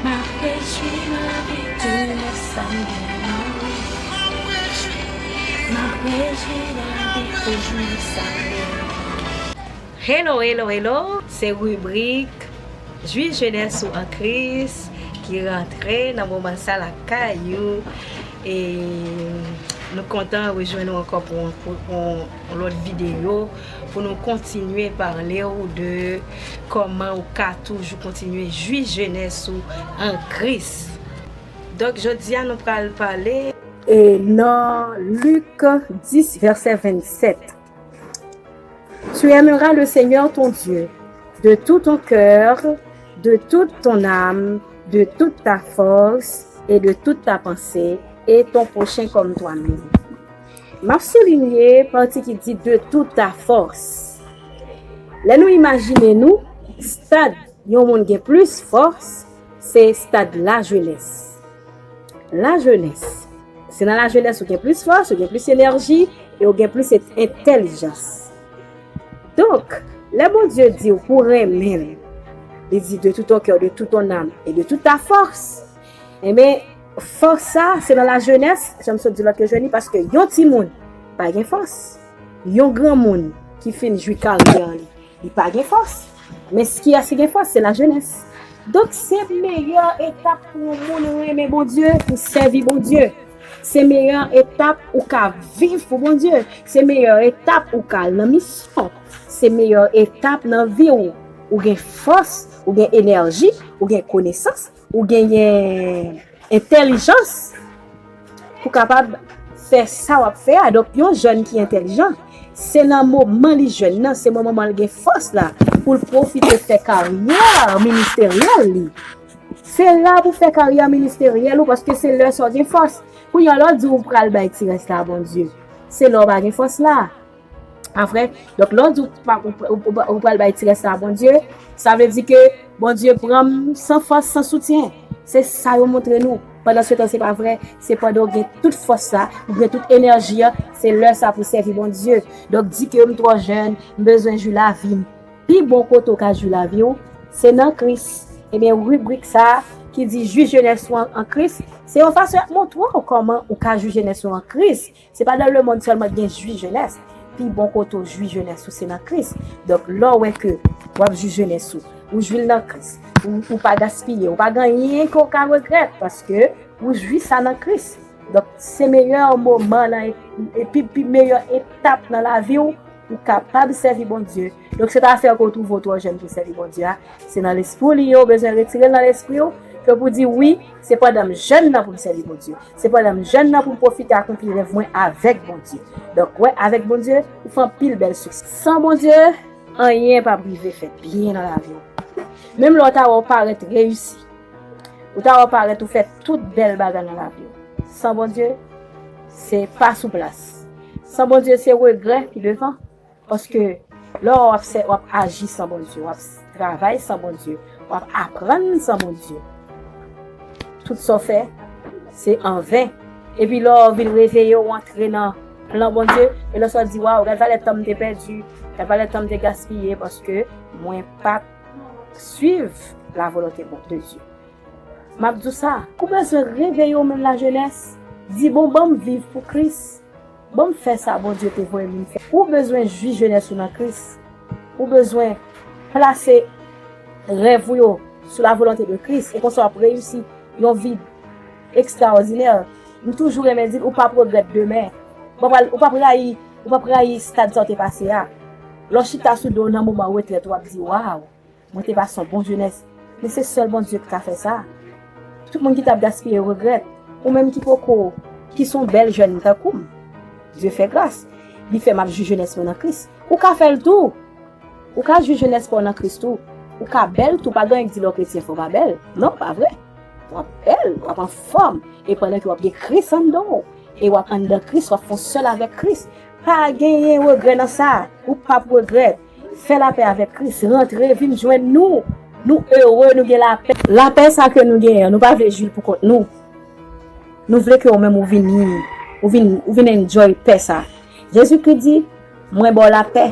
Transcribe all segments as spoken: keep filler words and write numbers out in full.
M ap rejwi nan vi pou nou sa m gen nan wi. M ap rejwi nan vi pou nou sa m gen nan wi. Hello, hello, hello! Se ribrik Jwi jenès ou an Kris ki rantre nan moman sa lakay ou. E nou kontan rejwenn ou ankò pou, pou, pou yon lòt videyo, pou nou kontinye pale w de kòman ou ka toujou kontinye jwi jenès ou an Kris. Donk, jodi a, nou pral pale, e nan Lik dis, vèsè vennsèt. Tu aimeras le Seigneur ton Dieu de tout ton cœur, de toute ton âme, de toute ta force et de toute ta pensée, et ton prochain comme toi-même. M ap soulinye pati ki di de toute ta force. Lè nou imajine nou, stad yon moun gen plis fòs, se stad lajenès. Lajenès. Se nan lajenès ou gen plis fòs, ou gen plis enèji, e ou gen plis entèlijans. Donk, lè Bondye di w pou w renmen l, li di de tout ton cœur, de toute ton âme et de toute ta force. Enben, fòs sa, se nan lajenès, jan m sot di lòt yo jwenn li, paske yon timoun pa gen fòs. Yon granmoun ki fin jwi karyè li, li pa gen fòs. Men kiyès ki gen fòs? Se lajenès. Donk, se meyè etap pou yon moun renmen Bondye, pou sèvi Bondye. Se meyè etap ou ka viv pou Bondye. Se meyè etap ou ka al nan misyon. Se meyè etap nan vi w. Ou gen fòs, ou gen enèji, ou gen konesans, ou genyen entèlijans pou kapab fè sa w ap fè a. Donk, yon jèn ki entèlijan, se nan moman li jèn nan, se moman l gen fòs la, pou l pwofite fè karyè ministeryèl li. Se la pou fè karyè ministeryèl ou, paske se lè sa w gen fòs. Kounye a, lè w di w pral bay ti rès la a Bondye, se lè w pa gen fòs la. Pa vre? Donk, lè w di w pa, ou, ou, ou, ou pral bay ti rès la a Bondye, sa vle di ke Bondye pran m san fòs, san soutyen. Se sa yo montre nou. Pandan se tan, se pa vre. Se pandan w gen tout fòs la, ou gen tout enèji a, se lè sa pou sèvi Bondye. Donk, di ke m twò jèn, m bezwen jwi lavi m. Pi bon kote w ka jwi lavi w, se nan Kris. Ebyen, ribrik sa a ki di jwi jenès ou an, an Kris, se yon fason y ap montre w kòman ou ka jwi jenès ou an Kris. Se pa dans le monde sèlman ki gen jwi jenès. Pi bon kote w jwi jenès ou se nan Kris. Donk, lè w wè ke w ap jwi jenès ou, ou jwi l nan Kris, ou, ou pa gaspiye, ou pa gen anyen ke w ka regrèt, paske ou jwi sa nan Kris. Donk, se meyè moman nan, e, e pi, pi meyè etap nan lavi w, ou kapab sèvi Bondye. Donk, se pa afè ke w twouve w twò jèn pou sèvi Bondye a. Se nan lespri w li ye, w bezwen retire l nan lespri w, ke pou di, wi, se pandan m jèn nan pou m sèvi Bondye. Se pandan m jèn nan pou m pwofite akonpli rèv mwen avèk Bondye. Donk, wè, avèk Bondye, ou fè anpil bèl siksè. San Bondye, anyen p ap rive fèt byen nan lavi w. Menm lè w ta wè w parèt reyisi, ou ta wè w parèt ou fè tout bèl bagay nan lavi w. San Bondye, se pa sou plas. San Bondye, se regrè pi devan. Paske lè w ap fè, w ap aji san Bondye, w ap travay san Bondye, w ap aprann san Bondye, tout sa w fè, se anven. Epi lè w vin reveye w antre nan plan Bondye, e lè sa w di, waw, gad valè tan m te pèdi, gad valè tan m te gaspiye, paske mwen pa t swiv la volonte de Dye. M ap di w sa, ou bezwen reveye w menm lajenès, di, bon, ban m viv pou Kris. Ban m fè sa Bondye te voye m vin fè. Ou bezwen jwi jenès ou nan Kris. Ou bezwen plase rèv ou yo sou la volonte de Kris. E konsa w ap reyisi yon vi ekstraòdinè. M toujou renmen di l, ou p ap regrèt demen. Ou p ap, ou p ap rayi, ou p ap rayi stad sa w te pase a. Lè w chita sou do w nan moman retrèt ou, w ap di, waw. Mwen te pase yon bon jenès. Men se sèl Bondye ki ka fè sa. Tout moun ki t ap gaspiye regrèt. Ou menm ki poko, ki se yon bèl jèn tankou m. Dye fè gras. Li fè m ap jwi jenès mwen nan Kris. Ou ka fè l tou. Ou ka jwi jenès pa w nan Kris tou. Ou ka bèl tou. Pa gen anyen ki di lè w kretyen fò w pa bèl. Non, pa vre. W ap bèl, w ap anfòm. E pandan ke w ap gen Kris anndan w. E w ap anndan Kris, w ap fè yon sèl avèk Kris. Pa genyen regrè nan sa. Ou p ap regrèt. Fè lapè avèk Kris. Rantre, vin jwenn nou. Nou ere, nou gen lapè. Lapè sa ke nou genyen an, nou pa vle jwi l pou kont nou. Nou vle ke ou menm ou vini, ou vin, ou vin enjoy pè sa. Jezikri di, mwen ba w lapè.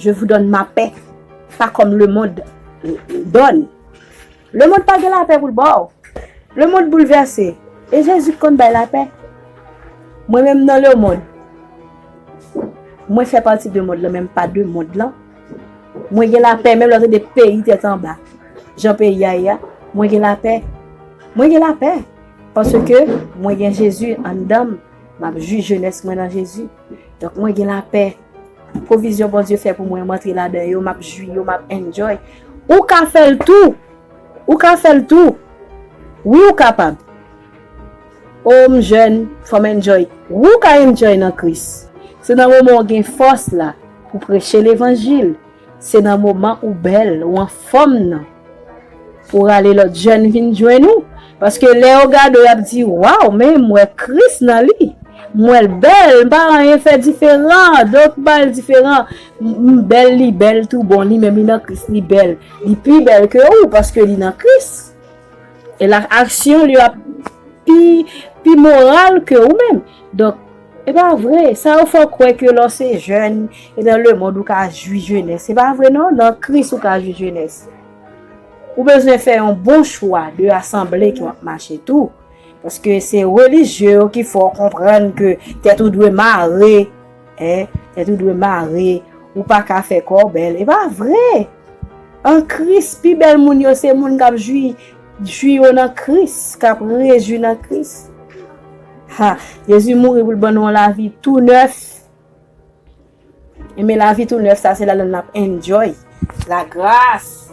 Je vous donne ma paix. Pas comme le monde donne. Lemonn pa gen lapè pou l ba w. Lemonn boulvèse. E Jezi k konn bay lapè. Mwen menm nan lemonn. Mwen fè pati de mond lan, men m pa de mond lan. Mwen gen lapè, menm lè w tande peyi tèt anba. Jan peyi a ye a, mwen gen lapè. Mwen gen lapè. Paske mwen gen Jezi anndan m. M ap jwi jenès mwen nan Jezi. Donk, mwen gen lapè. Pwovizyon Bondye fè pou mwen, m antre ladan yo, m ap jwi yo, m ap enjoy. Ou ka fè l tou. Ou ka fè l tou. Wi, ou kapab. O, m jèn, fò m enjoy. Wi, ou ka enjoy nan Kris. Se nan moman w gen fòs la pou preche levanjil. Se nan moman ou bèl, ou anfòm nan. Pou rale lòt jèn vin jwenn ou. Paske lè yo gade w, y ap di, "Waw, men m wè Kris nan li. M wè l bèl, m pa anyen fè diferan, donk m pa l diferan. M, m bèl, li bèl tou bon, li menm li nan Kris, li bèl. Li pi bèl ke ou, paske li nan Kris." E la, aksyon li ap pi, pi moral ke ou menm. Donk, e pa vre. Sa yo fè w kwè ke lè w se jèn, e nan lemonn ou ka jwi jenès. Se pa vre non, nan Kris ou ka jwi jenès. Ou bezwen fè yon bon chwa de asanble ke w ap mache tou. Paske se relijye yo ki fè w konprann ke tèt ou dwe mare. Hein? Tèt ou dwe mare. Ou pa ka fè kò w bèl. E pa vre. An Kris, pi bèl moun yo se moun k ap jwi, jwi yo nan Kris, k ap rejwi nan Kris. Ha, Jezi mouri pou l ban nou yon lavi tou nèf. Ebyen, lavi tou nèf sa, se ladan l n ap enjoy. La grâce,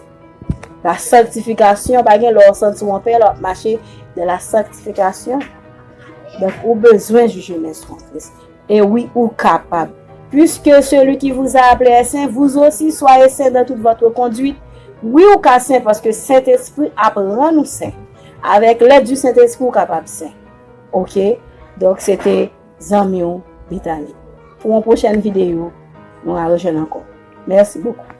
la sanctification, pa gen lè w santi w anpè, lè w ap mache dans la sanctification. Donk, ou bezwen jwi jenès ou an Kris. E wi, ou kapab. Puisque celui qui vous a appelé est saint, vous aussi soyez saints dans toute votre conduite. Wi, ou ka sen paske Sentespri ap rann ou sen. Avèk lèd di Sentespri, ou kapab sen. Oke? Donk, se te zanmi w, Bethany. Pou yon pwochèn videyo, nou a rejwenn ankò. Mèsi bokou.